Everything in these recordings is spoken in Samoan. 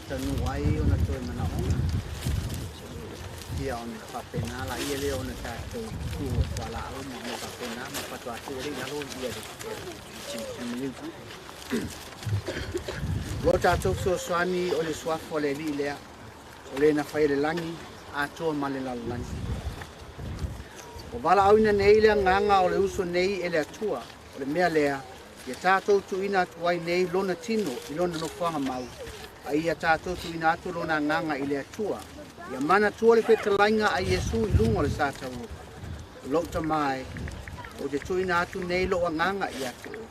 Taunuu ai ona toe manaoga. Ia ona faapena laia lea ona tatou tu o fualaau ma mea faapena ma faatoa tuu ai i lalo ia le maliu. Lo tatou fesoasoani o le suafa o le Alii lea, o le na faia le lagi atoa ma le lalolagi. Ua valaauina nei le agaga o le uso nei e le Atua, o le mea lea, ia tatou tuuina atu ai nei lona tino i lona nofoaga mau, a ia tatou tuuina atu lona agaga i le Atua. Ia manatua le fetalaiga a Iesu i luga o le sa taua. O lou Tama e, ou te tuuina atu nei lou agaga ia te oe.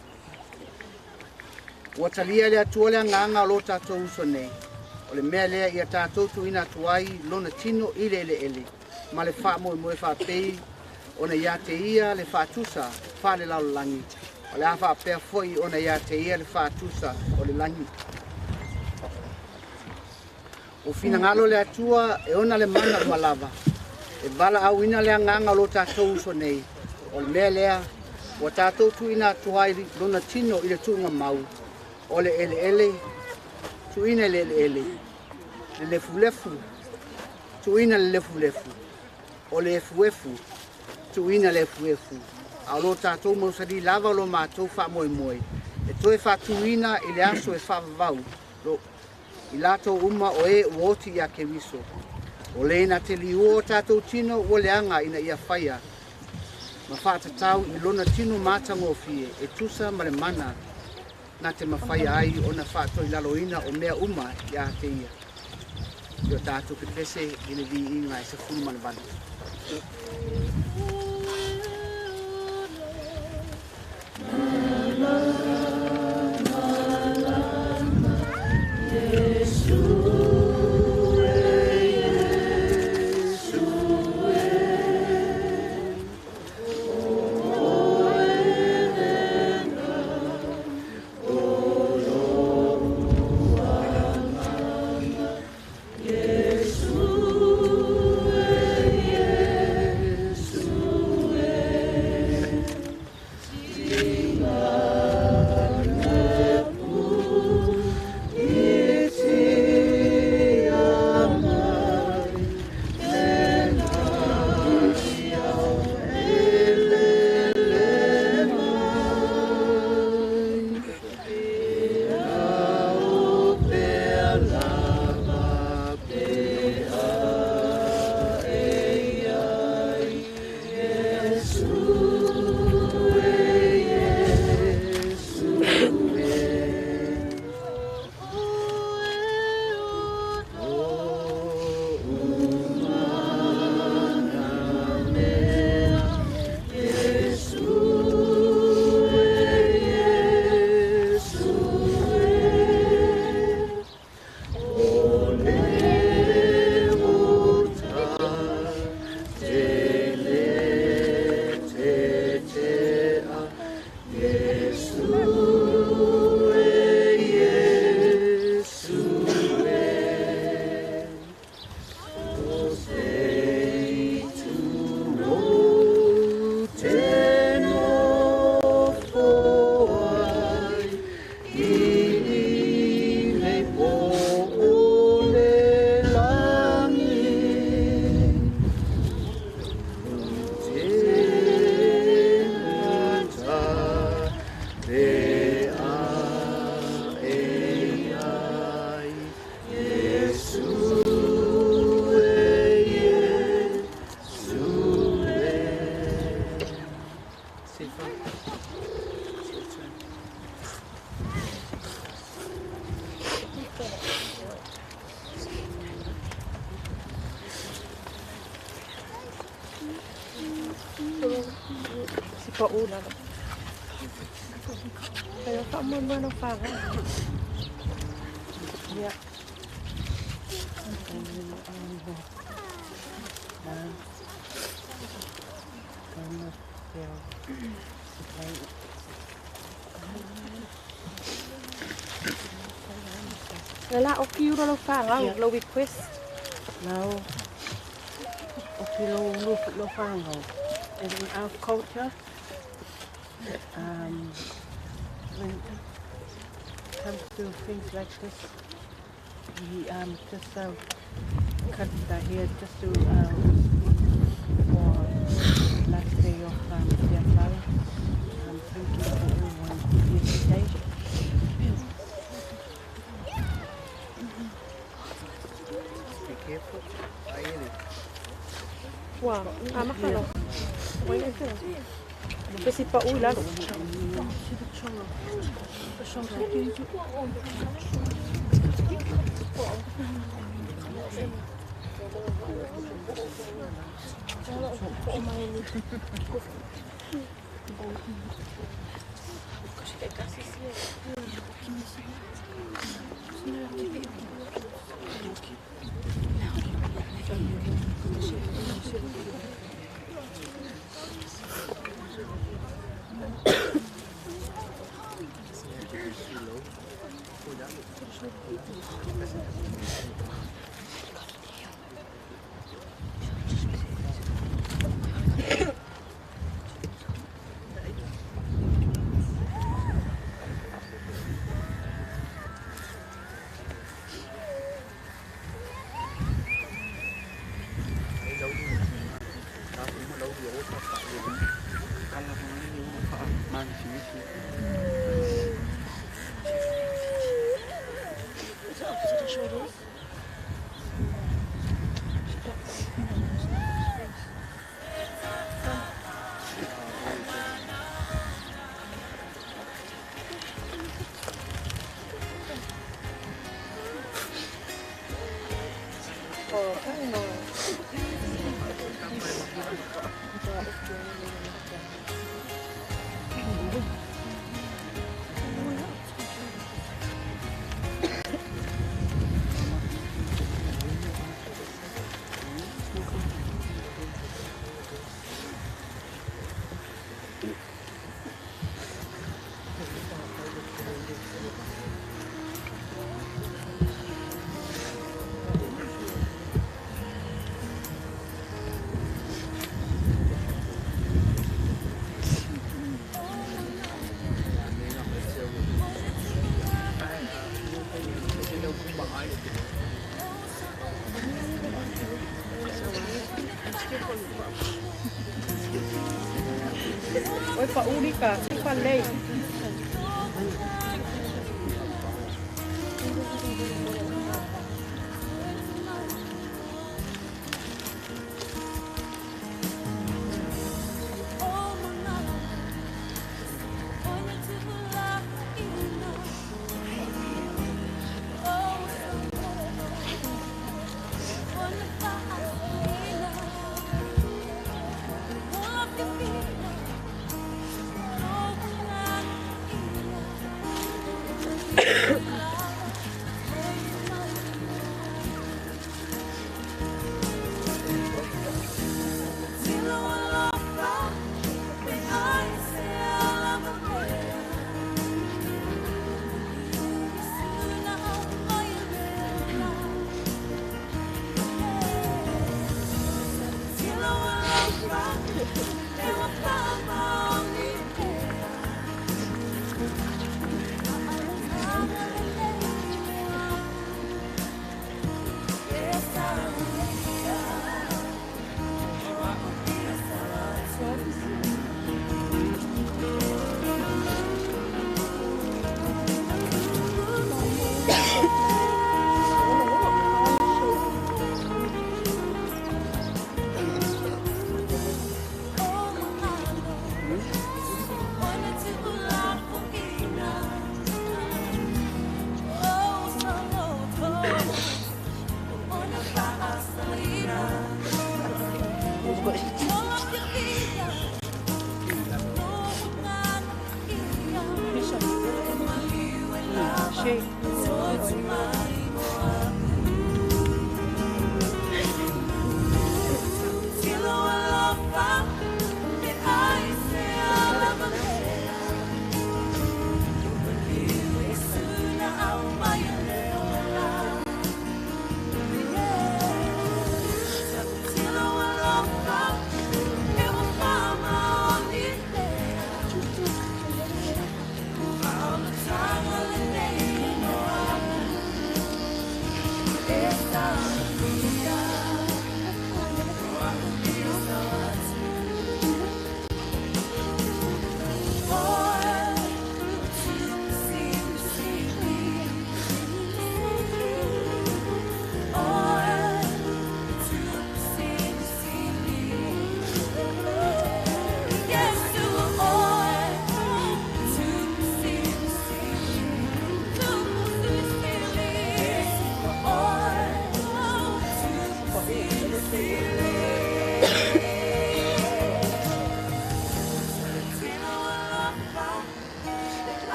Ua talia e le Atua le agaga o lo tatou uso nei, o le mea lea ia tatou tuuina atu ai lona tino i le eleele, ma le faamoemoe faapei ona ia te ia le faatusa faalelalolagi, o le a faapea foi ona ia te ia le faatusa o le lagi. O finagalo le Atua e ona le mana ua lava, e valaauina le agaga o lo tatou uso nei, o le mea lea, ua tatou tuuina atu ai lona tino i le tuuga mau, o le eleele, tuuina i le eleele, le lefulefu, tuuina le lefulefu, o le efuefu, tuuina le efuefu, a o lo tatou mausali lava o lo matou faamoemoe, e toe faatuina i le aso e faavavau, i latou uma o e ua oti ia Keriso. O le na te liua o tatou tino ua leaga ina ia faia, ma faatatau i lona tino matagofie e tusa ma le mana na te mafaia ai ona faatoilaloina o mea uma ia te ia. I o tatou pepese i le viiga e 18. La o ki ura lau whangau, lau request. Lau o ki lau whangau. And in our culture, when it comes to things like this, He just cut the hair just to for last day of their father. Thank you for everyone here today. Be careful. Ua, a makalo. Ua ina te. Pesi pa ui lalo. Oi pa urika, pa lei.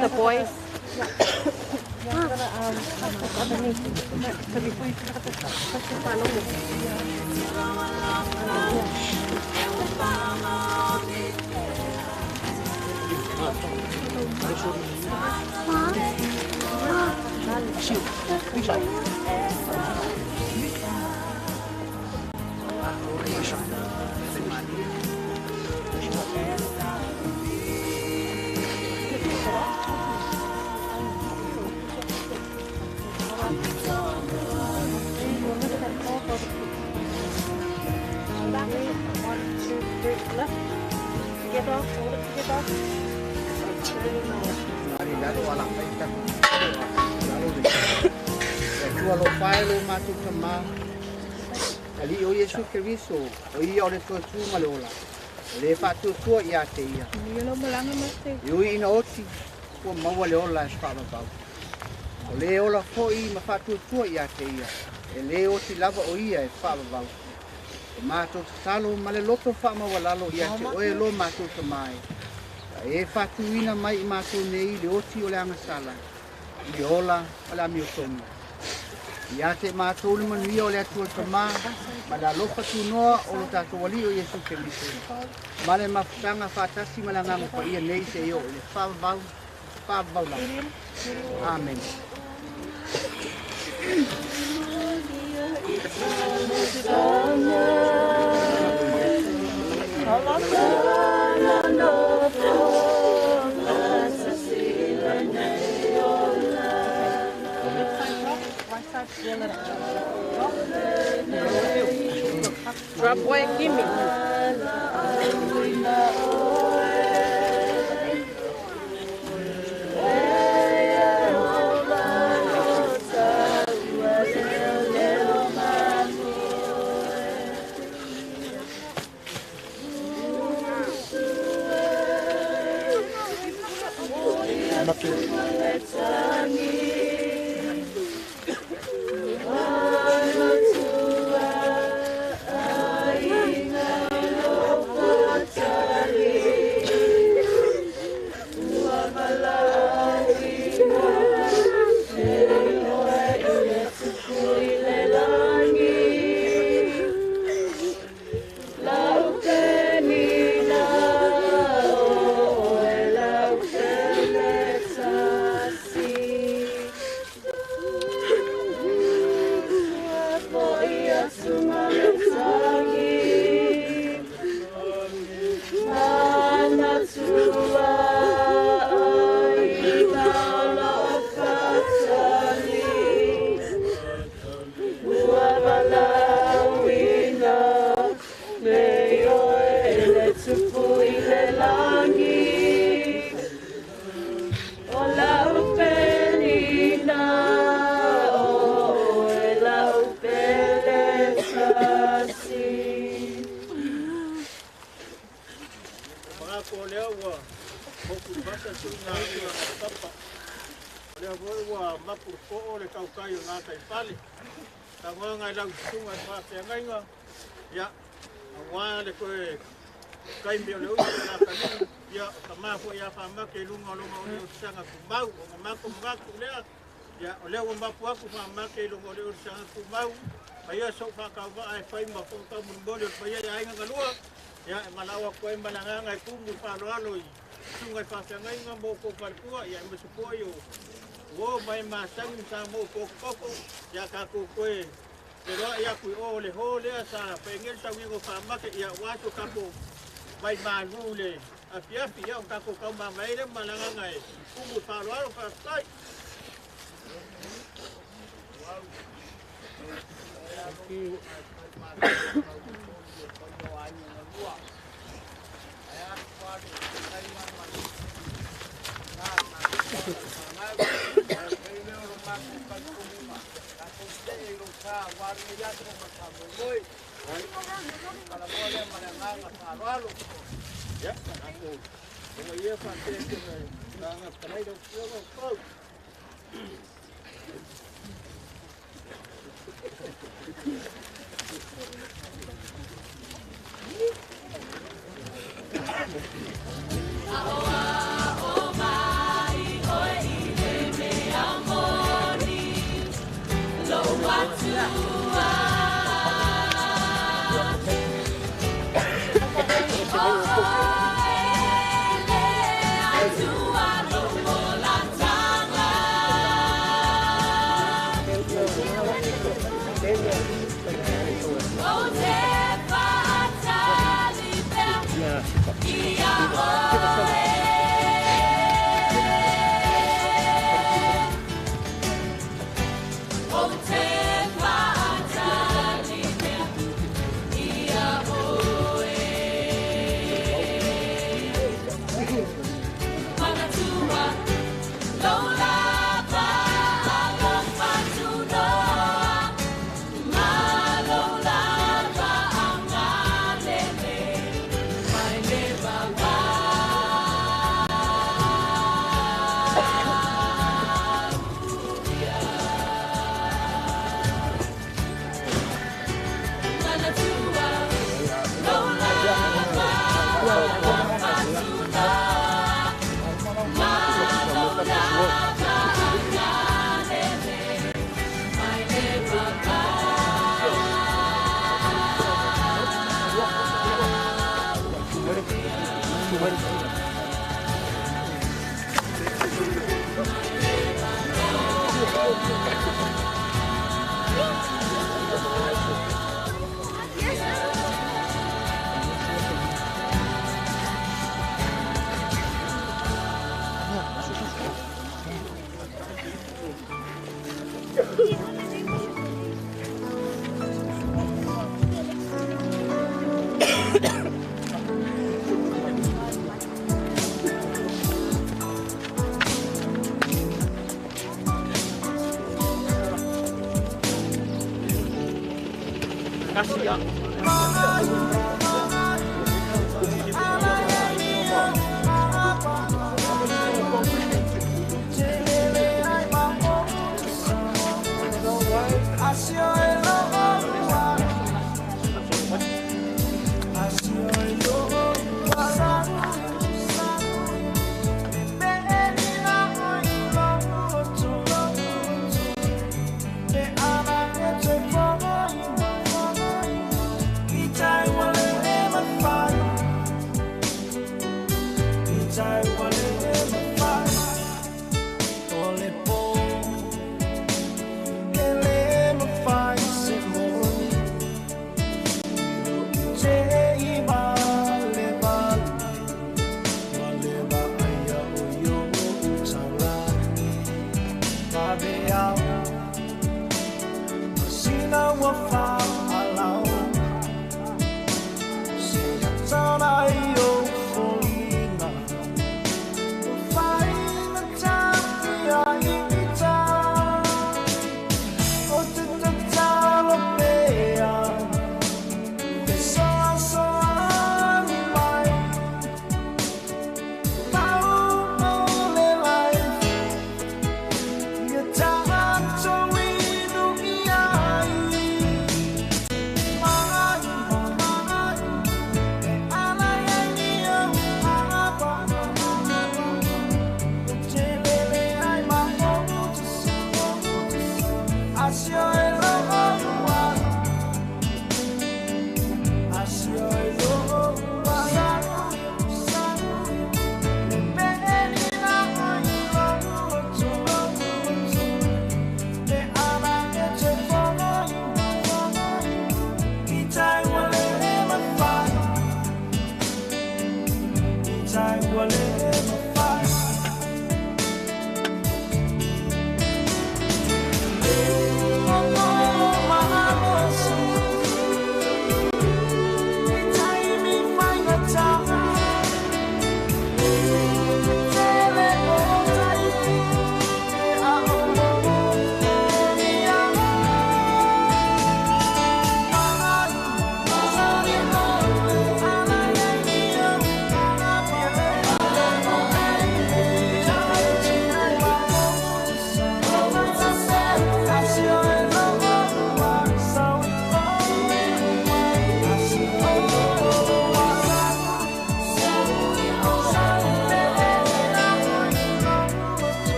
The boys. Ali o Iesu Keriso, o ia o le tuatua ma le ola, o le faatuatua ia te ia. E ui ina oti, ua maua le ola e whaavavau. O le ola foi ma faatuatua ia te ia, e le oti lava o ia e whaavavau. O mātou tatalo ma le loto whaamawalalo ia te oe lo mātou tamai. E whaatuina mai i mātou nei le oti o le angasala, i le ola o le amiotomu. Ia te mātou le manuia o le atua tamā, ma le alofa tunoa o lo tātou ali o Iesu Keriso. Ma le mafutanga whaatasi ma le anganga pa ia nei se io, le whaavau, whaavau lava. Amen. Drop boy, give me.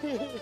Ai.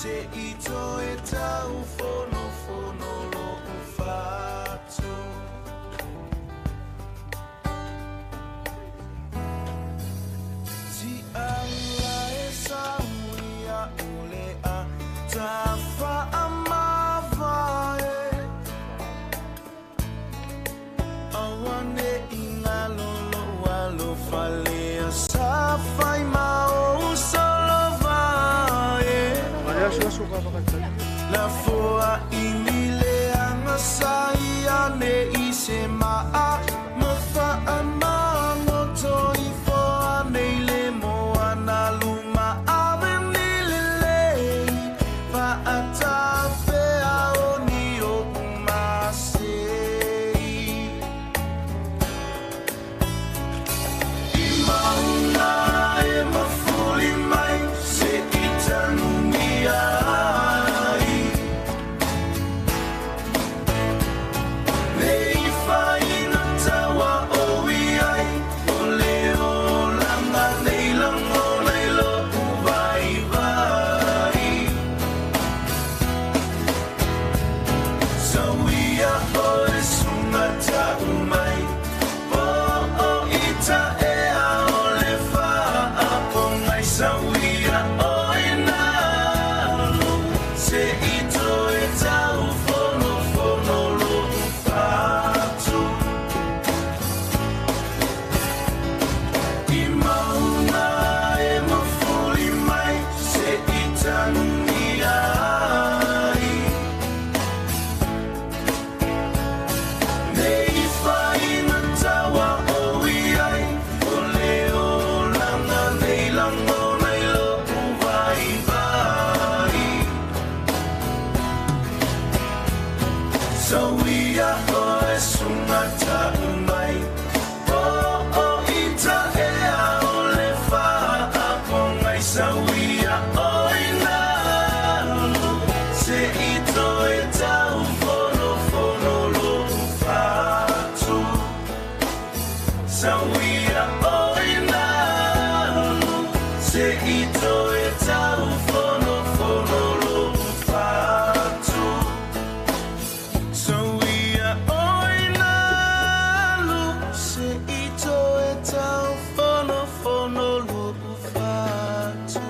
Se i toe tau fono fono lo fatu. Ti aula e sauia ole a tafa amavae. Awane ingalolo walo falea safai mao usolovae. La foa imile anga saia ne ise maa mafa amano toi foa nei le moana luma ave ni lelei fa atafea o ni o umasei. I maunga e mafuli mai se i tanumia ai. Nei whaina tawa o iai, o le o langa nei lango nei lo uwai vai. Sawia o e sunga ta umai, po o ita e a o le whaapongai. Sawia o e nalo, se i toe tau fono fono lo ufatu. I maunga e mafuli mai, se i tanumia ai. Nei whaina tawa o iai, o le o langa nei lango nei lo uwai vai. Sawia o e sunga ta umai, o o ita e a o le whaapongai. Sawia o i nalo, se i toe tau fono fono lo ufatu. Sawia o i nalo, se i toe tau fono fono lo ufatu. Sawia o i nalo, se i toe tau fono fono lo ufatu.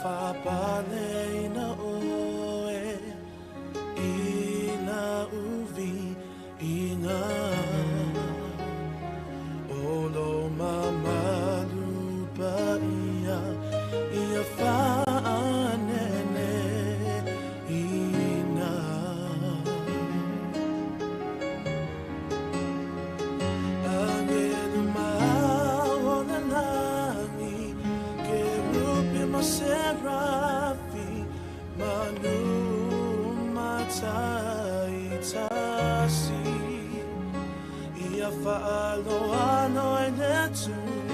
Faapaleina oe i lau viiga. O lo mamalu paia ia faanene ina. Angelu ma o le lagi, kerupi ma serafi, manu mataitasi, ia faaloalo i le Atua.